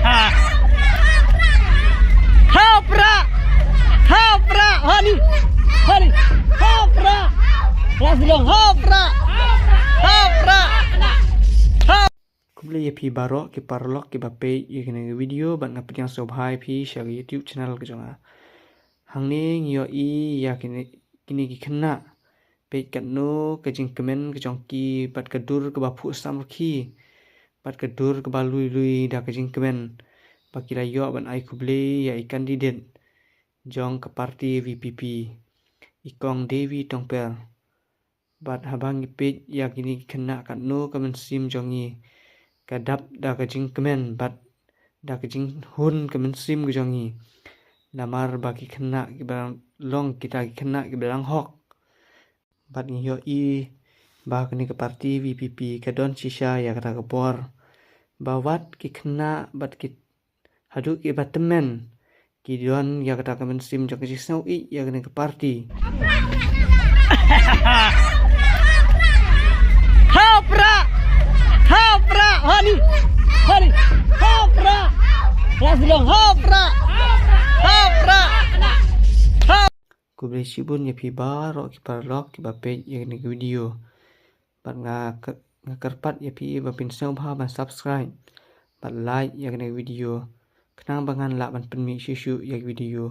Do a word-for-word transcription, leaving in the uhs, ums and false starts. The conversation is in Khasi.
Ha pra! Ha pra! Hani! Hani! Ha pra! Raslong ha pra! Ha pra! Ha! Khublei ïa phi baroh ki paralok kiba peit ïa kane ka video bad nga pdiang sngewbha ïa phi sha ka YouTube channel ka jong nga. Hangne ngi ïohi ïa kine, kine ki khynnah. Peit katno ka jingkmen ka jong ki bad ka dur kaba phuh samrkhie bad ka dur kaba lui lui da ka jingkmen ba ki la ïoh ban ai khublei ïa i candidate jong ka party VPP, i Kong Devi Tongper. Bad haba ngi peit ïa kine ki khynnah katno ka mynsiem jong ngi ka dap da ka jingkmen bad da ka jinghun ka mynsiem ka jong ngi. Namar ba ki khynnah kiba long kita ki khynnah kiba lang hok. Bad ngi ïohi ba kane ka party VPP ka don shisha ïa kata ka bor ba wat ki khynnah bad ki haduh kiba tymmen ki don ïa kata ka mynsiem jong ka jingsngew ïeit ïa kane ka party. Ha pra! Ha pra! Hani! Hani! Ha pra! Raslong ha pra! Ha pra! Ha! Khublei shibun ïa phi baroh ki paralok kiba peit ïa kane ka video. Bad nga ker-, nga kyrpad ïa phi ba phin sngewbha ban subscribe bad like ïa kane ka video khnang ba ngan lah ban pynmih shuh shuh ïa ka video.